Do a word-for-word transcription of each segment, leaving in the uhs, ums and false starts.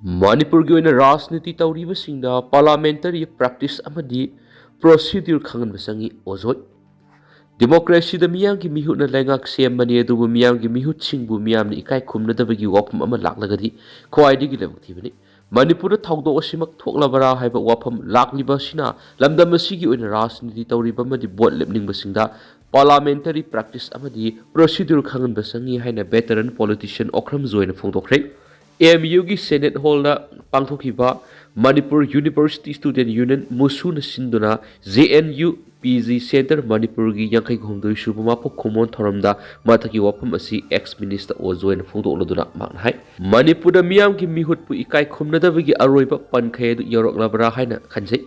ꯃꯅꯤꯄꯨꯔꯒꯤ ꯑꯣꯏꯅ ꯔꯥꯖꯅꯤꯇꯤ ꯇꯧꯔꯤꯕꯁꯤꯡꯗ ꯄꯥꯔꯂꯥꯃꯦꯟꯇꯔꯤ ꯄ꯭ꯔꯦꯛꯇꯤꯁ ꯑꯃꯗꯤ ꯄ꯭ꯔꯣꯁꯤꯗ꯭ꯌꯨꯔ ꯈꯪꯍꯟꯕ ꯆꯪꯏ, ꯑꯣꯖꯣꯏ꯫ ꯗꯦꯃꯣꯀ꯭ꯔꯦꯁꯤꯗ ꯃꯤꯌꯥꯝꯒꯤ ꯃꯤꯍꯨꯠꯅ ꯂꯩꯉꯥꯛ ꯁꯦꯝꯕꯅꯤ, ꯑꯗꯨꯕꯨ ꯃꯤꯌꯥꯝꯒꯤ ꯃꯤꯍꯨꯠꯁꯤꯡꯕꯨ ꯃꯤꯌꯥꯝꯅ ꯏꯀꯥꯏ ꯈꯨꯝꯅꯗꯕꯒꯤ ꯋꯥꯐꯝ ꯑꯃ ꯂꯥꯛꯂꯒꯗꯤ ꯈ꯭ꯋꯥꯏꯗꯒꯤ ꯂꯥꯏꯕꯛ ꯊꯤꯕꯅꯤ꯫ ꯃꯅꯤꯄꯨꯔꯗ ꯊꯧꯗꯣꯛ ꯑꯁꯤꯃꯛ ꯊꯣꯛꯂꯕꯔꯥ ꯍꯥꯏꯕ ꯋꯥꯐꯝ ꯂꯥꯛꯂꯤꯕ ꯑꯁꯤꯅ ꯂꯝꯗꯝ ꯑꯁꯤꯒꯤ ꯑꯣꯏꯅ ꯔꯥꯖꯅꯤꯇꯤ ꯇꯧꯔꯤꯕ ꯑꯃꯗꯤ ꯚꯣꯠ ꯂꯦꯞꯅꯤꯡꯕꯁꯤꯡꯗ ꯄꯥꯔꯂꯥꯃꯦꯟꯇꯔꯤ ꯄ꯭ꯔꯦꯛꯇꯤꯁ ꯑꯃꯗꯤ ꯄ꯭ꯔꯣꯁꯤꯗ꯭ꯌꯨꯔ ꯈꯪꯍꯟꯕ ꯆꯪꯏ ꯍꯥꯏꯅ ꯚꯦꯇꯔꯟ ꯄꯣꯂꯤꯇꯤꯁꯤꯌꯟ ꯑꯣꯀ꯭ꯔꯝ ꯖꯣꯏꯅ ꯐꯣꯡꯗꯣꯛꯈ꯭ꯔꯦ꯫ ꯑꯦꯝ ꯌꯨꯒꯤ ꯁꯦꯅꯦꯠ ꯍꯣꯜꯗ ꯄꯥꯡꯊꯣꯛꯈꯤꯕ ꯃꯅꯤꯄꯨꯔ ꯌꯨꯅꯤꯚꯔꯁꯤꯇꯤ ꯁ꯭ꯇꯨꯗꯦꯟ ꯌꯨꯅꯤꯌꯟ, ꯃꯨꯁꯨꯅ ꯁꯤꯟꯗꯨꯅ J N U P G centre ꯃꯅꯤꯄꯨꯔꯒꯤ ꯌꯥꯡꯈꯩ ꯍꯨꯝꯗꯣꯏ ꯁꯨꯕ ꯃꯄꯣꯛ ꯀꯨꯝꯑꯣꯟ ꯊꯧꯔꯝꯗ ꯃꯍꯥꯛꯀꯤ ꯋꯥꯐꯝ ꯑꯁꯤ ꯑꯦꯛꯁ ꯃꯤꯅꯤꯁꯇꯔ ꯑꯣ ꯖꯣꯏꯅ ꯐꯣꯡꯗꯣꯛꯂꯗꯨꯅ ꯃꯍꯥꯛꯅ ꯍꯥꯏ, ꯃꯅꯤꯄꯨꯔꯗ ꯃꯤꯌꯥꯝꯒꯤ ꯃꯤꯍꯨꯠꯄꯨ ꯏꯀꯥꯏ ꯈꯨꯝꯅꯗꯕꯒꯤ ꯑꯔꯣꯏꯕ ꯄꯟꯈꯩ ꯑꯗꯨ ꯌꯧꯔꯛꯂꯕ꯭ꯔꯥ ꯍꯥꯏꯅ ꯈꯟꯖꯩ꯫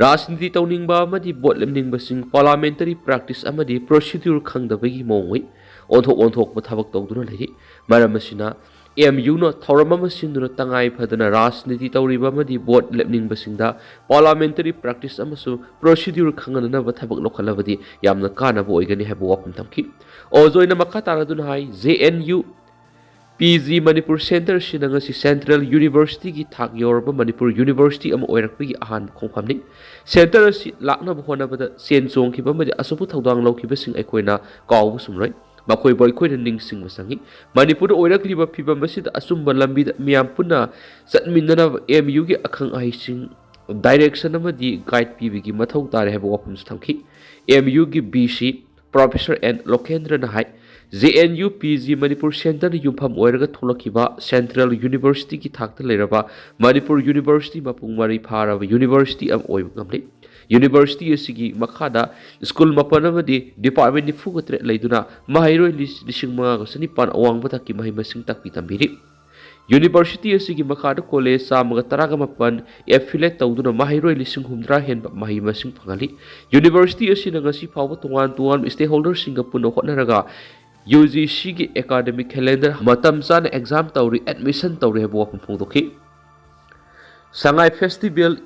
ꯔꯥꯖꯅꯤꯇꯤ ꯇꯧꯅꯤꯡꯕ ꯑꯃꯗꯤ ꯚꯣꯠ ꯂꯦꯞꯅꯤꯡꯕꯁꯤꯡ ꯄꯥꯔꯂꯥꯃꯦꯟꯇꯔꯤ ꯄ꯭ꯔꯦꯛꯇꯤꯁ ꯑꯃꯗꯤ ꯄ꯭ꯔꯣꯁꯤꯗ꯭ꯌꯨꯔ ꯈꯪꯗꯕꯒꯤ ꯃꯑꯣꯡ ꯎꯏ꯫ ꯑꯣꯟꯊꯣꯛ ꯑꯣꯟꯊꯣꯛꯄ ꯊꯕꯛ ꯇꯧꯗꯨꯅ ꯂꯩꯔꯤ꯫ ꯃꯔꯝ ꯑꯁꯤꯅ ꯑꯦꯝ ꯌꯨꯅ ꯊꯧꯔꯝ ꯑꯃ ꯁꯤꯟꯗꯨꯅ ꯇꯉꯥꯏ ꯐꯗꯅ ꯔꯥꯖꯅꯤꯇꯤ ꯇꯧꯔꯤꯕ ꯑꯃꯗꯤ ꯚꯣꯠ ꯂꯦꯞꯅꯤꯡꯕꯁꯤꯡꯗ ꯄꯥꯔꯂꯥꯃꯦꯟꯇꯔꯤ ꯄ꯭ꯔꯦꯛꯇꯤꯁ ꯑꯃꯁꯨꯡ ꯄ꯭ꯔꯣꯁꯤꯗ꯭ꯌꯨꯔ ꯈꯪꯍꯟꯅꯅꯕ ꯊꯕꯛ ꯂꯧꯈꯠꯂꯕꯗꯤ ꯌꯥꯝꯅ ꯀꯥꯟꯅꯕ ꯑꯣꯏꯒꯅꯤ ꯍꯥꯏꯕ ꯋꯥꯐꯝ ꯊꯝꯈꯤ꯫ ꯑꯣꯖꯣꯏꯅ ꯃꯈꯥ ꯇꯥꯔꯗꯨꯅ ꯍꯥꯏ, J N U P G Manipur centre ꯑꯁꯤꯅ ꯉꯁꯤ ꯁꯦꯟꯇ꯭ꯔꯦꯜ ꯌꯨꯅꯤꯚꯔꯁꯤꯇꯤꯒꯤ ꯊꯥꯛ ꯌꯧꯔꯕ ꯃꯅꯤꯄꯨꯔ ꯌꯨꯅꯤꯚꯔꯁꯤꯇꯤ ꯑꯃ ꯑꯣꯏꯔꯛꯄꯒꯤ ꯑꯍꯥꯟꯕ ꯈꯣꯡꯐꯝꯅꯤ꯫ ꯁꯦꯟꯇꯔ ꯑꯁꯤ ꯂꯥꯛꯅꯕ ꯍꯣꯠꯅꯕꯗ ꯁꯦꯟ ꯆꯣꯡꯈꯤꯕ ꯑꯃꯗꯤ ꯑꯆꯧꯕ ꯊꯧꯗꯥꯡ ꯂꯧꯈꯤꯕꯁꯤꯡ ꯑꯩꯈꯣꯏꯅ ꯀꯥꯎꯕ ꯆꯨꯝꯂꯣꯏ꯫ ꯃꯈꯣꯏꯕꯨ ꯑꯩꯈꯣꯏꯅ ꯅꯤꯡꯁꯤꯡꯕ ꯆꯪꯏ꯫ ꯃꯅꯤꯄꯨꯔꯗ ꯑꯣꯏꯔꯛꯂꯤꯕ ꯐꯤꯕꯝ ꯑꯁꯤꯗ ꯑꯆꯨꯝꯕ ꯂꯝꯕꯤꯗ ꯃꯤꯌꯥꯝ ꯄꯨꯟꯅ ꯆꯠꯃꯤꯟꯅꯅꯕ ꯑꯦꯝ ꯌꯨꯒꯤ ꯑꯈꯪ ꯑꯍꯩꯁꯤꯡ ꯗꯥꯏꯔꯦꯛꯁꯟ ꯑꯃꯗꯤ ꯒꯥꯏꯗ ꯄꯤꯕꯒꯤ ꯃꯊꯧ ꯇꯥꯔꯦ ꯍꯥꯏꯕ ꯋꯥꯐꯝꯁꯨ ꯊꯝꯈꯤ꯫ ꯑꯦꯝ ꯌꯨꯒꯤ ꯚꯤ ꯁꯤ ꯄ꯭ꯔꯣꯐꯦꯁꯔ ꯑꯦꯟ ꯂꯣꯀꯦꯟꯗ꯭ꯔꯅ ꯍꯥꯏ, J N U P G Manipur ꯁꯦꯟꯇꯔꯅ ꯌꯨꯝꯐꯝ ꯑꯣꯏꯔꯒ ꯊꯣꯛꯂꯛꯈꯤꯕ ꯁꯦꯟꯇ꯭ꯔꯦꯜ ꯌꯨꯅꯤꯚꯔꯁꯤꯇꯤꯒꯤ ꯊꯥꯛꯇ ꯂꯩꯔꯕ ꯃꯅꯤꯄꯨꯔ ꯌꯨꯅꯤꯚꯔꯁꯤꯇꯤ ꯃꯄꯨꯡ ꯃꯔꯩ ꯐꯥꯔꯕ ꯌꯨꯅꯤꯚꯔꯁꯤꯇꯤ ꯑꯃ ꯑꯣꯏꯕ ꯉꯝꯂꯤ꯫ ꯌꯨꯅꯤꯚꯔꯁꯤꯇꯤ ꯑꯁꯤꯒꯤ ꯃꯈꯥꯗ ꯁ꯭ꯀꯨꯜ ꯃꯥꯄꯟ ꯑꯃꯗꯤ ꯗꯤꯄꯥꯔꯠꯃꯦꯟ ꯅꯤꯐꯨꯒ ꯇꯔꯦꯠ ꯂꯩꯗꯨꯅ ꯃꯍꯩꯔꯣꯏ ꯂꯤꯁꯤꯡ ꯃꯉꯥꯒ ꯆꯅꯤꯄꯥꯟ ꯑꯋꯥꯡꯕ ꯊꯥꯛꯀꯤ ꯃꯍꯩ ꯃꯁꯤꯡ ꯇꯥꯛꯄꯤ ꯇꯝꯕꯤꯔꯤ꯫ ꯌꯨꯅꯤꯚꯔꯁꯤꯇꯤ ꯑꯁꯤꯒꯤ ꯃꯈꯥꯗ ꯀꯣꯂꯦꯖ ꯆꯥꯝꯃꯒ ꯇꯔꯥꯒ ꯃꯥꯄꯟ ꯑꯦꯐꯤꯂꯦꯠ ꯇꯧꯗꯨꯅ ꯃꯍꯩꯔꯣꯏ ꯂꯤꯁꯤꯡ ꯍꯨꯝꯗ꯭ꯔꯥ ꯍꯦꯟꯕ ꯃꯍꯩ ꯃꯁꯤꯡ ꯐꯪꯍꯜꯂꯤ꯫ ꯌꯨꯅꯤꯚꯔꯁꯤꯇꯤ ꯑꯁꯤꯅ ꯉꯁꯤ ꯐꯥꯎꯕ ꯇꯣꯉꯥꯟ ꯇꯣꯉꯥꯟꯕ ꯁ꯭ꯇꯦꯛꯍꯣꯜꯗꯔꯁꯤꯡꯒ ꯄꯨꯟꯅ ꯍꯣꯠꯅꯔꯒ ꯌꯨ ꯖꯤ ꯁꯤꯒꯤ ꯑꯦꯀꯥꯗꯃꯤꯛ ꯀꯦꯂꯦꯟꯗꯔ ꯃꯇꯝ ꯆꯥꯅ ꯑꯦꯛꯖꯥꯝ ꯇꯧꯔꯤ, ꯑꯦꯗꯃꯤꯁꯟ ꯇꯧꯔꯤ ꯍꯥꯏꯕ ꯋꯥꯐꯝ ꯐꯣꯡꯗꯣꯛꯈꯤ꯫ ꯁꯉꯥꯏ ꯐꯦꯁꯇꯤꯚꯦꯜ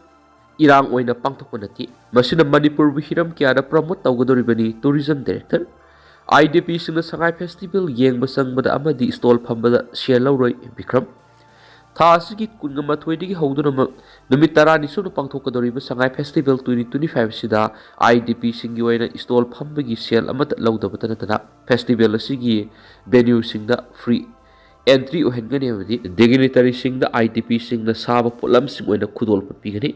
ꯏꯔꯥꯡ ꯑꯣꯏꯅ ꯄꯥꯡꯊꯣꯛꯄ ꯅꯠꯇꯦ꯫ ꯃꯁꯤꯅ ꯃꯅꯤꯄꯨꯔꯕꯨ ꯍꯤꯔꯝ ꯀꯌꯥꯗ ꯄ꯭ꯔꯃꯣꯠ ꯇꯧꯒꯗꯧꯔꯤꯕꯅꯤ, ꯇꯨꯔꯤꯖꯝ ꯗꯥꯏꯔꯦꯛꯇꯔ꯫ ꯑꯥꯏ ꯗꯤ ꯄꯤꯁꯤꯡꯅ ꯁꯉꯥꯏ ꯐꯦꯁꯇꯤꯚꯦꯜ ꯌꯦꯡꯕ ꯆꯪꯕꯗ ꯑꯃꯗꯤ ꯁ꯭ꯇꯣꯜ ꯐꯝꯕꯗ ꯁꯦꯜ ꯂꯧꯔꯣꯏ, ꯕꯤꯀ꯭ꯔꯝ꯫ ꯊꯥ ꯑꯁꯤꯒꯤ ꯀꯨꯟꯃꯥꯊꯣꯏꯗꯒꯤ ꯍꯧꯗꯨꯅ ꯃ-, ꯅꯨꯃꯤꯠ ꯇꯔꯥꯅꯤ ꯁꯨꯞꯅ ꯄꯥꯡꯊꯣꯛꯀꯗꯧꯔꯤꯕ ꯁꯉꯥꯏ ꯐꯦꯁꯇꯤꯚꯦꯜ twenty twenty-five ꯑꯁꯤꯗ IDPꯁꯤꯡꯒꯤ ꯑꯣꯏꯅ stall ꯐꯝꯕꯒꯤ ꯁꯦꯜ ꯑꯃꯠꯇ ꯂꯧꯗꯕꯇ ꯅꯠꯇꯅ ꯐꯦꯁꯇꯤꯚꯦꯜ ꯑꯁꯤꯒꯤ venueꯁꯤꯡꯗ free entry ꯑꯣꯏꯍꯟꯒꯅꯤ, ꯑꯃꯗꯤ dignitaryꯁꯤꯡꯗ IDPꯁꯤꯡꯅ ꯁꯥꯕ ꯄꯣꯠꯂꯝꯁꯤꯡ ꯑꯣꯏꯅ ꯈꯨꯗꯣꯜꯄꯣꯠ ꯄꯤꯒꯅꯤ꯫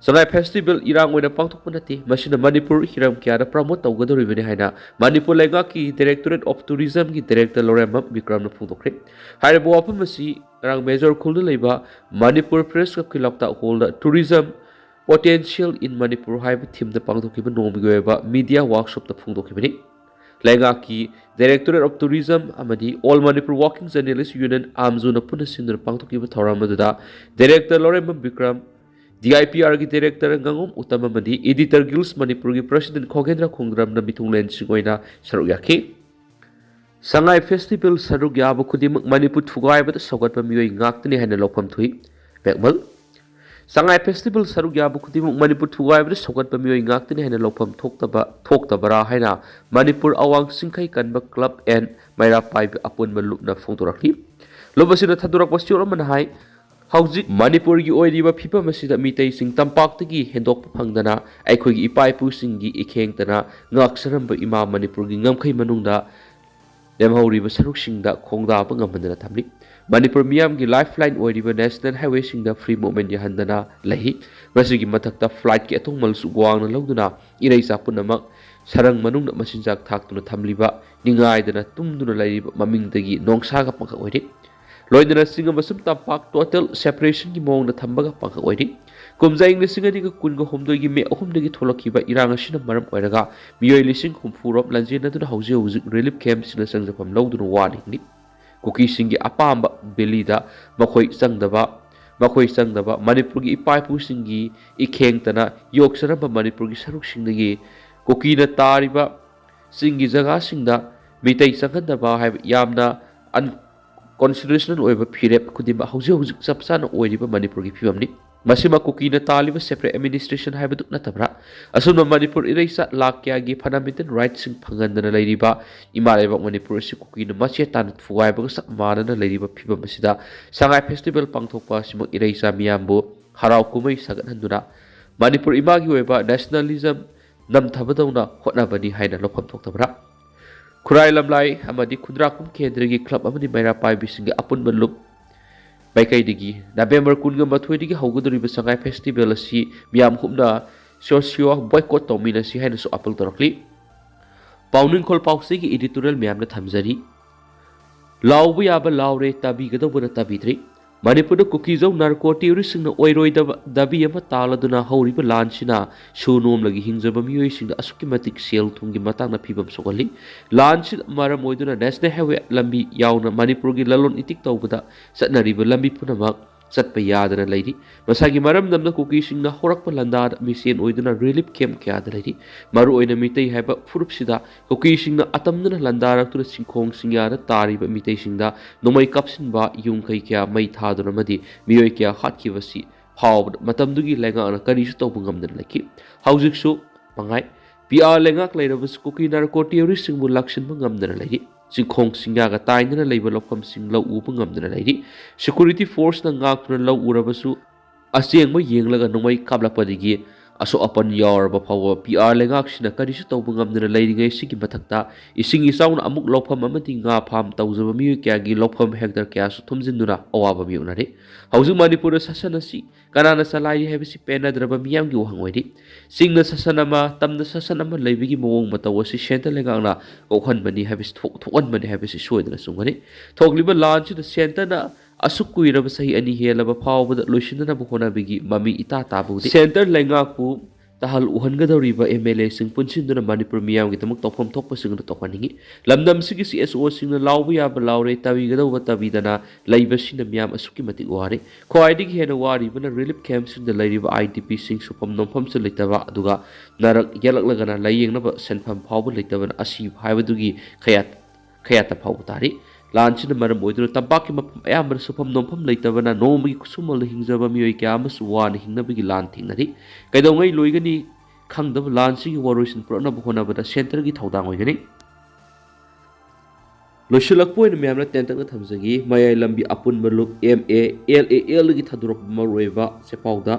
ꯁꯉꯥꯏ ꯐꯦꯁꯇꯤꯚꯦꯜ ꯏꯔꯥꯡ ꯑꯣꯏꯅ ꯄꯥꯡꯊꯣꯛꯄ ꯅꯠꯇꯦ, ꯃꯁꯤꯅ ꯃꯅꯤꯄꯨꯔ ꯍꯤꯔꯝ ꯀꯌꯥꯗ promote ꯇꯧꯒꯗꯧꯔꯤꯕꯅꯤ ꯍꯥꯏꯅ ꯃꯅꯤꯄꯨꯔ ꯂꯩꯉꯥꯛꯀꯤ Directorate of Tourismꯒꯤ Director ꯂꯧꯔꯦꯝꯕꯝ ꯕꯤꯀ꯭ꯔꯝꯅ ꯐꯣꯡꯗꯣꯛꯈ꯭ꯔꯦ꯫ ꯍꯥꯏꯔꯤꯕ ꯋꯥꯐꯝ ꯑꯁꯤ ꯉꯔꯥꯡ ꯃꯦꯖꯣꯔ ꯈꯨꯜꯗ ꯂꯩꯕ ꯃꯅꯤꯄꯨꯔ Press Clubꯀꯤ ꯂꯣꯛꯇꯥꯛ ꯍꯣꯜꯗ Tourism Potential in Manipur ꯍꯥꯏꯕ themeꯗ ꯄꯥꯡꯊꯣꯛꯈꯤꯕ ꯅꯣꯡꯃꯒꯤ ꯑꯣꯏꯕ media workshopꯇ ꯐꯣꯡꯗꯣꯛꯈꯤꯕꯅꯤ꯫ ꯂꯩꯉꯥꯛꯀꯤ Directorate of Tourism ꯑꯃꯗꯤ All Manipur Working Journalist Union, AMJUꯅ ꯄꯨꯟꯅ ꯁꯤꯟꯗꯨꯅ ꯄꯥꯡꯊꯣꯛꯈꯤꯕ ꯊꯧꯔꯝ ꯑꯗꯨꯗ Director ꯂꯧꯔꯦꯝꯕꯝ ꯕꯤꯀ꯭ꯔꯝ, DIPRꯒꯤ Director ꯉꯥꯉꯣꯝ ꯎꯇꯝ ꯑꯃꯗꯤ Editor Guilds ꯃꯅꯤꯄꯨꯔꯒꯤ President ꯈꯣꯒꯦꯟꯗ꯭ꯔ ꯈꯣꯡꯗ꯭ꯔꯝꯅ ꯃꯤꯊꯨꯡꯂꯦꯟꯁꯤꯡ ꯑꯣꯏꯅ ꯁꯔꯨꯛ ꯌꯥꯈꯤ꯫ ꯁꯉꯥꯏ ꯐꯦꯁꯇꯤꯚꯦꯜ ꯁꯔꯨꯛ ꯌꯥꯕ ꯈꯨꯗꯤꯡꯃꯛ ꯃꯅꯤꯄꯨꯔ ꯊꯨꯒꯥꯏꯕꯗ ꯁꯧꯒꯠꯄ ꯃꯤꯑꯣꯏ ꯉꯥꯛꯇꯅꯤ ꯍꯥꯏꯅ ꯂꯧꯐꯝ ꯊꯣꯛꯏ꯫ ꯃꯦꯛꯃꯜ꯫ ꯁꯉꯥꯏ ꯐꯦꯁꯇꯤꯚꯦꯜ ꯁꯔꯨꯛ ꯌꯥꯕ ꯈꯨꯗꯤꯡꯃꯛ ꯃꯅꯤꯄꯨꯔ ꯊꯨꯒꯥꯏꯕꯗ ꯁꯧꯒꯠꯄ ꯃꯤꯑꯣꯏ ꯉꯥꯛꯇꯅꯤ ꯍꯥꯏꯅ ꯂꯧꯐꯝ ꯊꯣꯛꯇꯕ, ꯊꯣꯛꯇꯕꯔꯥ ꯍꯥꯏꯅ ꯃꯅꯤꯄꯨꯔ ꯑꯋꯥꯡ ꯆꯤꯡꯈꯩ ꯀꯟꯕ club and ꯃꯩꯔꯥ ꯄꯥꯏꯕꯤ ꯑꯄꯨꯟꯕ ꯂꯨꯞꯅ ꯐꯣꯡꯗꯣꯔꯛꯂꯤ꯫ ꯂꯨꯞ ꯑꯁꯤꯅ ꯊꯥꯗꯣꯔꯛꯄ ꯁꯤꯌꯣꯔ ꯑꯃꯅ ꯍꯥꯏ, ꯍꯧꯖꯤꯛ ꯃꯅꯤꯄꯨꯔꯒꯤ ꯑꯣꯏꯔꯤꯕ ꯐꯤꯕꯝ ꯑꯁꯤꯗ ꯃꯤꯇꯩꯁꯤꯡ ꯇꯝꯄꯥꯛꯇꯒꯤ ꯍꯦꯟꯗꯣꯛꯄ ꯐꯪꯗꯅ ꯑꯩꯈꯣꯏꯒꯤ ꯏꯄꯥ ꯏꯄꯨꯁꯤꯡꯒꯤ ꯏꯈꯦꯡꯇꯅ ꯉꯥꯛꯆꯔꯝꯕ ꯏꯃꯥ ꯃꯅꯤꯄꯨꯔꯒꯤ ꯉꯝꯈꯩ ꯃꯅꯨꯡꯗ ꯂꯦꯝꯍꯧꯔꯤꯕ ꯁꯔꯨꯛꯁꯤꯡꯗ ꯈꯣꯡꯗꯥꯕ ꯉꯝꯍꯟꯗꯅ ꯊꯝꯂꯤ꯫ ꯃꯅꯤꯄꯨꯔ ꯃꯤꯌꯥꯝꯒꯤ lifeline ꯑꯣꯏꯔꯤꯕ national highwayꯁꯤꯡꯗ free movement ꯌꯥꯍꯟꯗꯅ ꯂꯩ꯫ ꯃꯁꯤꯒꯤ ꯃꯊꯛꯇ flightꯀꯤ ꯑꯊꯣꯡꯃꯜꯁꯨ ꯋꯥꯡꯅ ꯂꯧꯗꯨꯅ ꯏꯔꯩꯆꯥ ꯄꯨꯝꯅꯃꯛ ꯁꯔꯪ ꯃꯅꯨꯡꯗ ꯃꯆꯤꯟꯖꯥꯛ ꯊꯥꯛꯇꯨꯅ ꯊꯝꯂꯤꯕ ꯅꯤꯡꯉꯥꯏꯗꯅ ꯇꯨꯝꯗꯨꯅ ꯂꯩꯔꯤꯕ ꯃꯃꯤꯡꯗꯒꯤ ꯅꯣꯡꯁꯥꯒ ꯄꯪꯈꯛ ꯑꯣꯏꯔꯤ꯫ ꯂꯣꯏꯅꯅ ꯆꯤꯡ ꯑꯃꯁꯨꯡ ꯇꯝꯄꯥꯛ total separationꯒꯤ ꯃꯑꯣꯡꯗ ꯊꯝꯕꯒ ꯄꯪꯈꯛ ꯑꯣꯏꯔꯤ꯫ ꯀꯨꯝꯖꯥ ꯏꯪ ꯂꯤꯁꯤꯡ ꯑꯅꯤꯒ ꯀꯨꯟꯒ ꯍꯨꯝꯗꯣꯏꯒꯤ ꯃꯦ ꯑꯍꯨꯝꯗꯒꯤ ꯊꯣꯛꯂꯛꯈꯤꯕ ꯏꯔꯥꯡ ꯑꯁꯤꯅ ꯃꯔꯝ ꯑꯣꯏꯔꯒ ꯃꯤꯑꯣꯏ ꯂꯤꯁꯤꯡ ꯍꯨꯝꯐꯨ ꯔꯣꯝ ꯂꯥꯟꯖꯦꯟꯅꯗꯨꯅ ꯍꯧꯖꯤꯛ ꯍꯧꯖꯤꯛ relief campꯁꯤꯡꯗ ꯆꯪꯖꯐꯝ ꯂꯧꯗꯨꯅ ꯋꯥꯅ ꯍꯤꯡꯂꯤ꯫ ꯀꯨꯀꯤꯁꯤꯡꯒꯤ ꯑꯄꯥꯝꯕ valleyꯗ ꯃꯈꯣꯏ ꯆꯪꯗꯕ, ꯃꯈꯣꯏ ꯆꯪꯗꯕ ꯃꯅꯤꯄꯨꯔꯒꯤ ꯏꯄꯥ ꯏꯄꯨꯁꯤꯡꯒꯤ ꯏꯈꯦꯡꯇꯅ ꯌꯣꯛꯆꯔꯝꯕ ꯃꯅꯤꯄꯨꯔꯒꯤ ꯁꯔꯨꯛꯁꯤꯡꯗꯒꯤ ꯀꯨꯀꯤꯅ ꯇꯥꯔꯤꯕ ꯆꯤꯡꯒꯤ ꯖꯒꯥꯁꯤꯡꯗ ꯃꯤꯇꯩ ꯆꯪꯍꯟꯗꯕ ꯍꯥꯏꯕ ꯌꯥꯝꯅ unconstitutional ꯑꯣꯏꯕ ꯐꯤꯔꯦꯞ ꯈꯨꯗꯤꯡꯃꯛ ꯍꯧꯖꯤꯛ ꯍꯧꯖꯤꯛ ꯆꯞ ꯆꯥꯅ ꯑꯣꯏꯔꯤꯕ ꯃꯅꯤꯄꯨꯔꯒꯤ ꯐꯤꯕꯝꯅꯤ꯫ ꯃꯁꯤꯃꯛ ꯀꯨꯀꯤꯅ ꯇꯥꯜꯂꯤꯕ separate administration ꯍꯥꯏꯕꯗꯨ ꯅꯠꯇꯕ꯭ꯔꯥ? ꯑꯁꯨꯝꯅ ꯃꯅꯤꯄꯨꯔ ꯏꯔꯩꯆꯥ ꯂꯥꯛ ꯀꯌꯥꯒꯤ fundamental rightꯁꯤꯡ ꯐꯪꯍꯟꯗꯅ ꯂꯩꯔꯤꯕ ꯏꯃꯥ ꯂꯩꯕꯥꯛ ꯃꯅꯤꯄꯨꯔ ꯑꯁꯤ ꯀꯨꯀꯤꯅ ꯃꯆꯦꯠ ꯇꯥꯅ ꯊꯨꯒꯥꯏꯕꯒ ꯆꯞ ꯃꯥꯟꯅꯅ ꯂꯩꯔꯤꯕ ꯐꯤꯕꯝ ꯑꯁꯤꯗ ꯁꯉꯥꯏ festival ꯄꯥꯡꯊꯣꯛꯄ ꯑꯁꯤꯃꯛ ꯏꯔꯩꯆꯥ ꯃꯤꯌꯥꯝꯕꯨ ꯍꯔꯥꯎ ꯀꯨꯝꯍꯩ ꯁꯥꯒꯠꯍꯟꯗꯨꯅ ꯃꯅꯤꯄꯨꯔ ꯏꯃꯥꯒꯤ ꯑꯣꯏꯕ nationalism ꯅꯝꯊꯕꯗꯧꯅ ꯍꯣꯠꯅꯕꯅꯤ ꯍꯥꯏꯅ ꯂꯧꯐꯝ ꯊꯣꯛꯇꯕ꯭ꯔꯥ? ꯈꯨꯔꯥꯏ ꯂꯝꯂꯥꯏ ꯑꯃꯗꯤ ꯈꯨꯟꯗ꯭ꯔꯥꯛꯄꯝ ꯀꯦꯟꯗ꯭ꯔꯒꯤ club ꯑꯃꯗꯤ ꯃꯩꯔꯥ ꯄꯥꯏꯕꯤꯁꯤꯡꯒꯤ ꯑꯄꯨꯟꯕ ꯂꯨꯞ ꯃꯥꯏꯀꯩꯗꯒꯤ ꯅꯕꯦꯝꯕꯔ ꯀꯨꯟꯒ ꯃꯥꯊꯣꯏꯗꯒꯤ ꯍꯧꯒꯗꯧꯔꯤꯕ ꯁꯉꯥꯏ festival ꯑꯁꯤ ꯃꯤꯌꯥꯝ ꯍꯨꯞꯅ ꯁꯣꯁꯤꯌꯣ boycott ꯇꯧꯃꯤꯟꯅꯁꯤ ꯍꯥꯏꯅꯁꯨ appeal ꯇꯧꯔꯛꯂꯤ꯫ ꯄꯥꯎꯅꯤꯡꯈꯣꯜ ꯄꯥꯎꯆꯦꯒꯤ editorial ꯃꯌꯥꯝꯅ ꯊꯝꯖꯔꯤ꯫ ꯂꯥꯎꯕ ꯌꯥꯕ ꯂꯥꯎꯔꯦ, ꯇꯥꯕꯤꯒꯗꯧꯕꯅ ꯇꯥꯕꯤꯗ꯭ꯔꯤ꯫ ꯃꯅꯤꯄꯨꯔꯗ ꯀꯨꯀꯤꯖꯧ narco terroristꯁꯤꯡꯅ ꯑꯣꯏꯔꯣꯏꯗꯕ ꯗꯥꯕꯤ ꯑꯃ ꯇꯥꯜꯂꯗꯨꯅ ꯍꯧꯔꯤꯕ ꯂꯥꯟꯁꯤꯅ ꯁꯨ ꯅꯣꯝꯂꯒꯤ ꯍꯤꯡꯖꯕ ꯃꯤꯑꯣꯏꯁꯤꯡꯗ ꯑꯁꯨꯛꯀꯤ ꯃꯇꯤꯛ ꯁꯦꯜ ꯊꯨꯝꯒꯤ ꯃꯇꯥꯡꯗ ꯐꯤꯕꯝ ꯁꯣꯛꯍꯜꯂꯤ꯫ ꯂꯥꯟꯁꯤꯅ ꯃꯔꯝ ꯑꯣꯏꯗꯨꯅ national highway ꯂꯝꯕꯤ ꯌꯥꯎꯅ ꯃꯅꯤꯄꯨꯔꯒꯤ ꯂꯂꯣꯟ ꯏꯇꯤꯛ ꯇꯧꯕꯗ ꯆꯠꯅꯔꯤꯕ ꯂꯝꯕꯤ ꯄꯨꯝꯅꯃꯛ ꯆꯠꯄ ꯌꯥꯗꯅ ꯂꯩꯔꯤ꯫ ꯃꯁꯥꯒꯤ ꯃꯔꯝꯗꯝꯗ ꯀꯨꯀꯤꯁꯤꯡꯅ ꯍꯧꯔꯛꯄ ꯂꯥꯟꯗꯥꯗ ꯃꯤꯁꯦꯟ ꯑꯣꯏꯗꯨꯅ relief camp ꯀꯌꯥꯗ ꯂꯩꯔꯤ꯫ ꯃꯔꯨꯑꯣꯏꯅ ꯃꯤꯇꯩ ꯍꯥꯏꯕ ꯐꯨꯔꯨꯞꯁꯤꯗ ꯀꯨꯀꯤꯁꯤꯡꯅ ꯑꯇꯝꯅꯅ ꯂꯥꯟꯗꯥꯔꯛꯇꯨꯅ ꯆꯤꯡꯈꯣꯡ ꯆꯤꯡꯌꯥꯗ ꯇꯥꯔꯤꯕ ꯃꯤꯇꯩꯁꯤꯡꯗ ꯅꯣꯡꯃꯩ ꯀꯥꯞꯁꯤꯟꯕ, ꯌꯨꯝ ꯀꯩ ꯀꯌꯥ ꯃꯩ ꯊꯥꯗꯨꯅ ꯑꯃꯗꯤ ꯃꯤꯑꯣꯏ ꯀꯌꯥ ꯍꯥꯠꯈꯤꯕꯁꯤ ꯐꯥꯎꯕꯗ ꯃꯇꯝꯗꯨꯒꯤ ꯂꯩꯉꯥꯛꯅ ꯀꯔꯤꯁꯨ ꯇꯧꯕ ꯉꯝꯗꯅ ꯂꯩꯈꯤ꯫ ꯍꯧꯖꯤꯛꯁꯨ ꯃꯉꯥꯏ꯫ ꯄꯤ ꯑꯥꯔ ꯂꯩꯉꯥꯛ ꯂꯩꯔꯕꯁꯨ ꯀꯨꯀꯤ narco terroristꯁꯤꯡꯕꯨ ꯂꯥꯛꯁꯤꯟꯕ ꯉꯝꯗꯅ ꯂꯩꯔꯤ꯫ ꯆꯤꯡꯈꯣꯡ ꯆꯤꯡꯌꯥꯒ ꯇꯥꯏꯅꯅ ꯂꯩꯕ ꯂꯧꯐꯝꯁꯤꯡ ꯂꯧ ꯎꯕ ꯉꯝꯗꯅ ꯂꯩꯔꯤ꯫ Security forceꯅ ꯉꯥꯛꯇꯨꯅ ꯂꯧ ꯎꯔꯕꯁꯨ ꯑꯁꯦꯡꯕ ꯌꯦꯡꯂꯒ ꯅꯣꯡꯃꯩ ꯀꯥꯞꯂꯛꯄꯗꯒꯤ ꯑꯁꯣꯛ ꯑꯄꯟ ꯌꯥꯎꯔꯕ ꯐꯥꯎꯕ ꯄꯤ ꯑꯥꯔ ꯂꯩꯉꯥꯛꯁꯤꯅ ꯀꯔꯤꯁꯨ ꯇꯧꯕ ꯉꯝꯗꯅ ꯂꯩꯔꯤꯉꯩ ꯁꯤꯒꯤ ꯃꯊꯛꯇ ꯏꯁꯤꯡ ꯏꯆꯥꯎꯅ ꯑꯃꯨꯛ ꯂꯧꯐꯝ ꯑꯃꯗꯤ ꯉꯥ farm ꯇꯧꯖꯕ ꯃꯤꯑꯣꯏ ꯀꯌꯥꯒꯤ ꯂꯧꯐꯝ hectare ꯀꯌꯥꯁꯨ ꯊꯨꯝꯖꯤꯟꯗꯨꯅ ꯑꯋꯥꯕ ꯃꯥꯌꯣꯛꯅꯔꯤ꯫ ꯍꯧꯖꯤꯛ ꯃꯅꯤꯄꯨꯔꯗ ꯁꯥꯁꯟ ꯑꯁꯤ ꯀꯅꯥꯅ ꯆꯂꯥꯏꯔꯤ ꯍꯥꯏꯕꯁꯤ ꯄꯦꯟꯅꯗ꯭ꯔꯕ ꯃꯤꯌꯥꯝꯒꯤ ꯋꯥꯍꯪ ꯑꯣꯏꯔꯤ꯫ ꯆꯤꯡꯗ ꯁꯥꯁꯟ ꯑꯃ, ꯇꯝꯗ ꯁꯥꯁꯟ ꯑꯃ ꯂꯩꯕꯒꯤ ꯃꯑꯣꯡ ꯃꯇꯧ ꯑꯁꯤ centre ꯂꯩꯉꯥꯛꯅ ꯀꯣꯛꯍꯟꯕꯅꯤ ꯍꯥꯏꯕꯁꯤ ꯊꯣꯛ-, ꯊꯣꯛꯍꯟꯕꯅꯤ ꯍꯥꯏꯕꯁꯤ ꯁꯣꯏꯗꯅ ꯆꯨꯝꯒꯅꯤ꯫ ꯊꯣꯛꯂꯤꯕ ꯂꯥꯟꯁꯤꯗ centreꯅ ꯑꯁꯨꯛ ꯀꯨꯏꯔꯕ ꯆꯍꯤ ꯑꯅꯤ ꯍꯦꯜꯂꯕ ꯐꯥꯎꯕꯗ ꯂꯣꯏꯁꯤꯟꯅꯅꯕ ꯍꯣꯠꯅꯕꯒꯤ ꯃꯃꯤ ꯏꯇꯥ ꯇꯥꯕ ꯎꯗꯦ꯫ Centre ꯂꯩꯉꯥꯛꯄꯨ ꯇꯍꯜ ꯎꯍꯟꯒꯗꯧꯔꯤꯕ M L Aꯁꯤꯡ ꯄꯨꯟꯁꯤꯟꯗꯨꯅ ꯃꯅꯤꯄꯨꯔ ꯃꯤꯌꯥꯝꯒꯤꯗꯃꯛ ꯇꯧꯐꯝ ꯊꯣꯛꯄꯁꯤꯡꯗꯨ ꯇꯧꯍꯟꯅꯤꯡꯏ꯫ ꯂꯝꯗꯝꯁꯤꯒꯤ C S Oꯁꯤꯡꯅ ꯂꯥꯎꯕ ꯌꯥꯕ ꯂꯥꯎꯔꯦ, ꯇꯥꯕꯤꯒꯗꯧꯕ ꯇꯥꯕꯤꯗꯅ ꯂꯩꯕꯁꯤꯅ ꯃꯤꯌꯥꯝ ꯑꯁꯨꯛꯀꯤ ꯃꯇꯤꯛ ꯋꯥꯔꯦ꯫ ꯈ꯭ꯋꯥꯏꯗꯒꯤ ꯍꯦꯟꯅ ꯋꯥꯔꯤꯕꯅ relief campꯁꯤꯡꯗ ꯂꯩꯔꯤꯕ I D Pꯁꯤꯡ ꯁꯨꯐꯝ ꯅꯣꯝꯐꯝꯁꯨ ꯂꯩꯇꯕ, ꯑꯗꯨꯒ ꯅꯥꯔꯛ ꯌꯦꯛꯂꯛꯂꯒꯅ ꯂꯥꯏꯌꯦꯡꯅꯕ ꯁꯦꯟꯐꯝ ꯐꯥꯎꯕ ꯂꯩꯇꯕꯅ ꯑꯁꯤꯕ ꯍꯥꯏꯕꯗꯨꯒꯤ ꯀꯌꯥ ꯀꯌꯥꯠꯇ ꯐꯥꯎꯕ ꯇꯥꯔꯤ꯫ ꯂꯥꯟꯁꯤꯅ ꯃꯔꯝ ꯑꯣꯏꯗꯨꯅ ꯇꯝꯄꯥꯛꯀꯤ ꯃꯐꯝ ꯑꯌꯥꯝꯕꯗ ꯁꯨꯐꯝ ꯅꯣꯝꯐꯝ ꯂꯩꯇꯕꯅ ꯅꯣꯡꯃꯒꯤ ꯈꯨꯠꯁꯨꯃꯜꯗ ꯍꯤꯡꯖꯕ ꯃꯤꯑꯣꯏ ꯀꯌꯥ ꯑꯃꯁꯨ ꯋꯥꯅ ꯍꯤꯡꯅꯕꯒꯤ ꯂꯥꯟ ꯊꯦꯡꯅꯔꯤ꯫ ꯀꯩꯗꯧꯉꯩ ꯂꯣꯏꯒꯅꯤ ꯈꯪꯗꯕ ꯂꯥꯟꯁꯤꯒꯤ ꯋꯥꯔꯣꯏꯁꯤꯟ ꯄꯨꯔꯛꯅꯕ ꯍꯣꯠꯅꯕꯗ ꯁꯦꯟꯇꯔꯒꯤ ꯊꯧꯗꯥꯡ ꯑꯣꯏꯒꯅꯤ꯫ ꯂꯣꯏꯁꯤꯜꯂꯛꯄ ꯑꯣꯏꯅ ꯃꯌꯥꯝꯅ ꯇꯦꯟꯇꯛꯅ ꯊꯝꯖꯒꯦ, ꯃꯌꯥꯏ ꯂꯝꯕꯤ ꯑꯄꯨꯟꯕ ꯂꯨꯞ ꯑꯦꯝ ꯑꯦ ꯑꯦꯜ ꯑꯦ ꯑꯦꯜꯗꯒꯤ ꯊꯥꯗꯣꯔꯛꯄ ꯃꯔꯨꯑꯣꯏꯕ ꯆꯦꯄꯥꯎꯗ,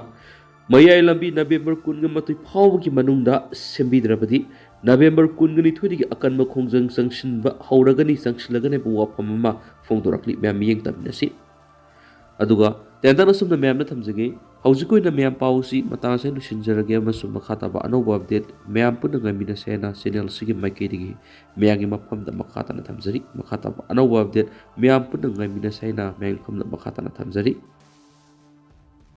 ꯃꯌꯥꯏ ꯂꯝꯕꯤ ꯅꯕꯦꯝꯕꯔ ꯀꯨꯟꯒ ꯃꯥꯊꯣꯏ ꯐꯥꯎꯕꯒꯤ ꯃꯅꯨꯡꯗ ꯁꯦꯝꯕꯤꯗ꯭ꯔꯕꯗꯤ ꯅꯕꯦꯝꯕꯔ ꯀꯨꯟꯒ ꯅꯤꯊꯣꯏꯗꯒꯤ ꯑꯀꯟꯕ ꯈꯣꯡꯖꯪ ꯆꯪꯁꯤꯟꯕ ꯍꯧꯔꯒꯅꯤ, ꯆꯪꯁꯤꯜꯂꯒꯅꯤ ꯍꯥꯏꯕ ꯋꯥꯐꯝ ꯑꯃ ꯐꯣꯡꯗꯣꯔꯛꯂꯤ꯫ ꯃꯌꯥꯝ ꯃꯤꯠꯌꯦꯡ ꯇꯝꯃꯤꯟꯅꯁꯤ꯫ ꯑꯗꯨꯒ ꯇꯦꯟꯇꯛꯅ ꯁꯨꯝꯅ ꯃꯌꯥꯝꯅ ꯊꯝꯖꯒꯦ, ꯍꯧꯖꯤꯛꯀꯤ ꯑꯣꯏꯅ ꯃꯌꯥꯝ ꯄꯥꯎꯁꯤ ꯃꯇꯥꯡ ꯑꯁꯤꯗ ꯂꯣꯏꯁꯤꯟꯖꯔꯒꯦ ꯑꯃꯁꯨꯡ ꯃꯈꯥ ꯇꯥꯕ ꯑꯅꯧꯕ ꯑꯞꯗꯦꯠ ꯃꯌꯥꯝ ꯄꯨꯟꯅ ꯉꯥꯏꯃꯤꯟꯅꯁꯦ ꯍꯥꯏꯅ ꯆꯦꯅꯦꯜ ꯑꯁꯤꯒꯤ ꯃꯥꯏꯀꯩꯗꯒꯤ ꯃꯌꯥꯝꯒꯤ ꯃꯐꯝꯗ ꯃꯈꯥ ꯇꯥꯅ ꯊꯝꯖꯔꯤ꯫ ꯃꯈꯥ ꯇꯥꯕ ꯑꯅꯧꯕ ꯑꯞꯗꯦꯠ ꯃꯌꯥꯝ ꯄꯨꯟꯅ ꯉꯥꯏꯃꯤꯟꯅꯁꯦ ꯍꯥꯏꯅ ꯃꯌꯥꯝꯒꯤ ꯃꯐꯝꯗ ꯃꯈꯥ ꯇꯥꯅ ꯊꯝꯖꯔꯤ꯫